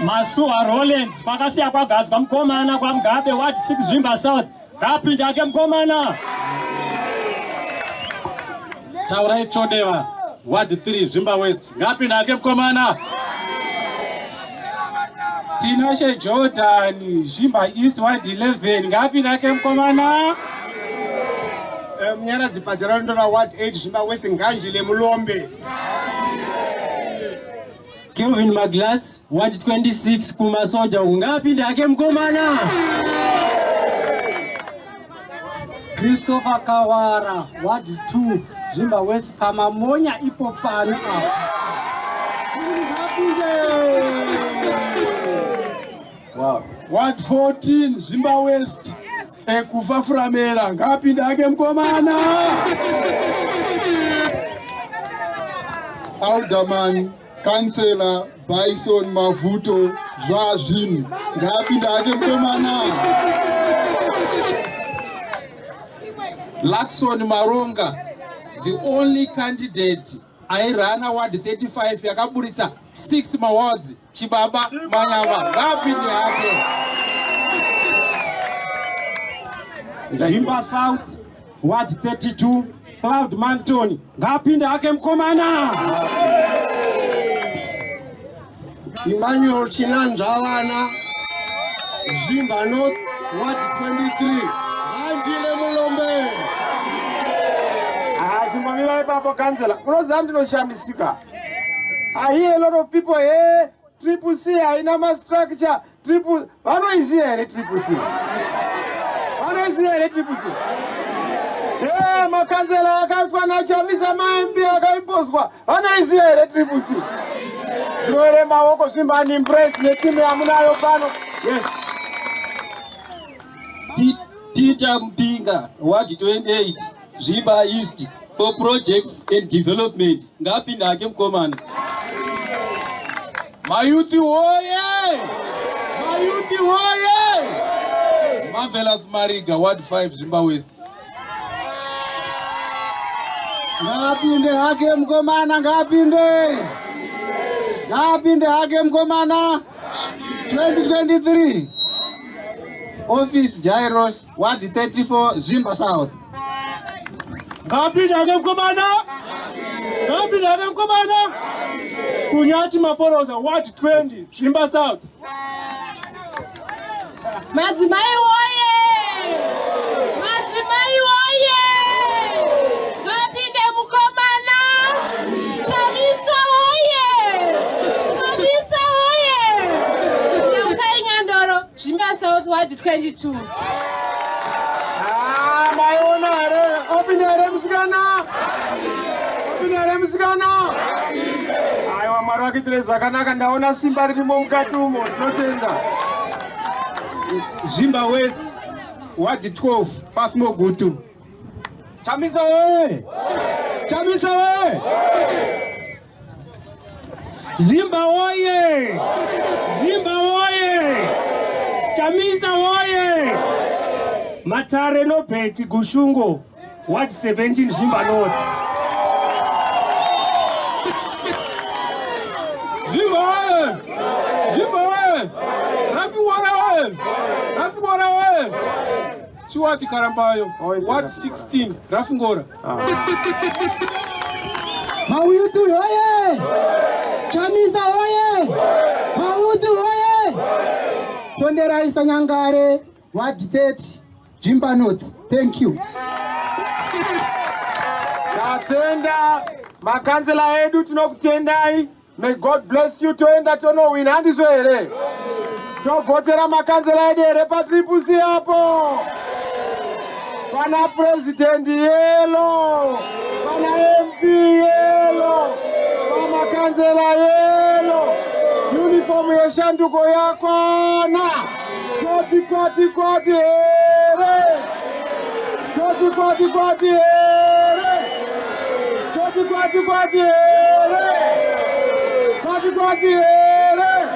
Masuwa Roland kwakasiya kwagadzwa mukomana kwaMugabe Ward 6 Zvimba South ngaapinde hake mukomana. Taurai Chodeva Ward 3 Zvimba West ngaapinde hake mukomana. Tinashe Jordan Zvimba East Ward 11 ngaapinde hake mukomana. Eh, Munyaradzi Padzarandora Ward 8 Zvimba West Nganjile Mulombe. Kelvin Maglass Ward 26 kumasoja uku ngaapinde hake mukomana. Christopher Kawara, Ward 2, Zvimba West, pamamonya ipo pano apa. Wow. Ward 14, Zvimba West, ekufa furamera, ngaapinde hake mukomana. Alderman Kansela Bison Mavuto zvazvinhu ngaapinde hake mukomana. Luckson Maronga, the only candidate airana ward 35 yakaburitsa 6 mawards chibaba manyama ngaapinde hake. Zvimba South Ward 32 Cloud Manton ngaapinde hake mukomana. Emmanuel Chinanzvavana Zvimba North Ward 23 Handile Mulombe. Ah, chimbomira ipapo kanzela. Unoziva ndinoshamisika. I hear a lot of people here Triple C haina mastructure. Triple vanoiziva here Triple C? Vanoiziva here Triple C? Yeah, makanzela akaiswa naChamisa maMP akaimbozwa vanoiziva here Triple C? Tore maoko Zvimba and impress netimu yamunayo pano. Yes. Peter Mpinga, Ward 28, Zvimba East, for projects and development. Ngaapinde hake mukomana. Mayuthi woye! Mayuthi woye! Marvelous Mariga, Ward 5, Zvimba West. Ngaapinde hake mukomana, ngaapinde. Ngaapinde hake mukomana. 2023. Office Jairos, Ward 34, Zvimba South. Ngaapinde hake mukomana. Ngaapinde hake mukomana. Kunyati Maporosa, Ward 20, Zvimba South. Madzimai woye! Madzimai woye! Ngapinde mukomana! Chamisa woye! Chamisa woye! Yeukai Nyandoro, Zvimba South Ward 22. Ah, maiona here? Opinda here musikana? Opinda here musikana? Aiwa, Mwari vakuitire zvakanaka. Ndaona simba ririmo mukati umo. Tinotenda. Zvimba West, Ward 12, Pasmo Gutu. Chamisa woye! Chamisa woye! Zvimba woye! Zvimba woye! Chamisa woye! Matare Nobert Gushungo, Ward 17, Zvimba North. Zvimba woye! Zvimba woye! Rapiwara woye! Rapiwara woye! Stuart Karambayo, Ward 16, Rafingora. Mautu oye! Chamisa oye! Mautu oye! Tonderai Sanyangare, Ward 30, Zvimba North. Thank you. Tatenda makanzela edu tinokutendai. May God bless you. Toenda tonowina handizvo here? Tovhotera makanzela edu here paTriple C apo? Pana president yellow, pana MP yellow, pamakanzela yellow. Uniform yeshanduko yakwana. Kwati kwati kwati here. Kwati kwati kwati here. Kwati kwati kwati here. Kwati kwati here.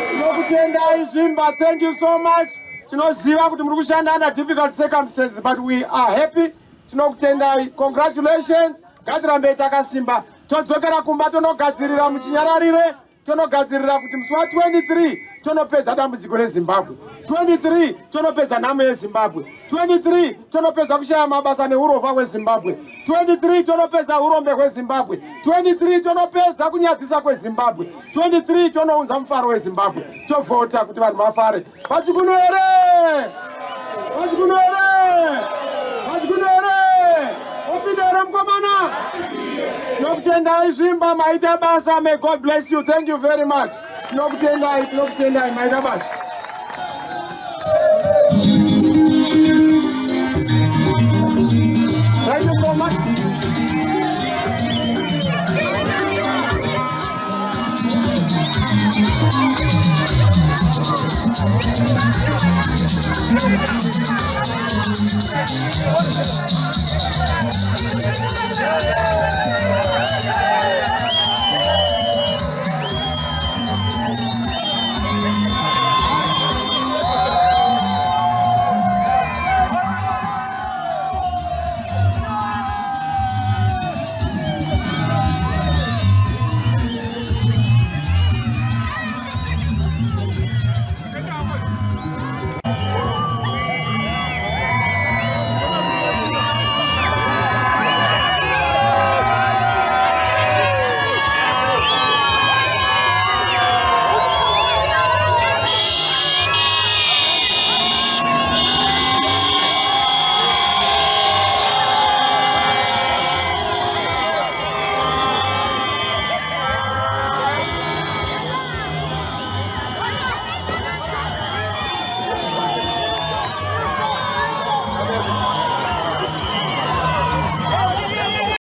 Tinokutendai Zvimba. Thank you so much. Tinoziva kuti muri kushanda under difficult circumstances, but we are happy. Tinokutendai. Congratulations. Ngatirambei takasimba. Todzokera kumba tonogadzirira muchinyararire. Tonogadzirira kuti musi wa 23 tonopedza dambudziko reZimbabwe. 23 tonopedza nhamo yeZimbabwe. 23 tonopedza kushaya mabasa neurovha hweZimbabwe. 23 tonopedza urombe hweZimbabwe. 23 tonopedza kunyadzisa kweZimbabwe. 23 tonounza mufaro weZimbabwe. Tovhota kuti vanhu vafare. Pachikuno here? Pachikuno here? Pachikuno here? Opinda here mukomana? Tinokutendai Zvimba, maita basa. May God bless you. Thank you very much. Tinokutendai, tinokutendai, maita basa.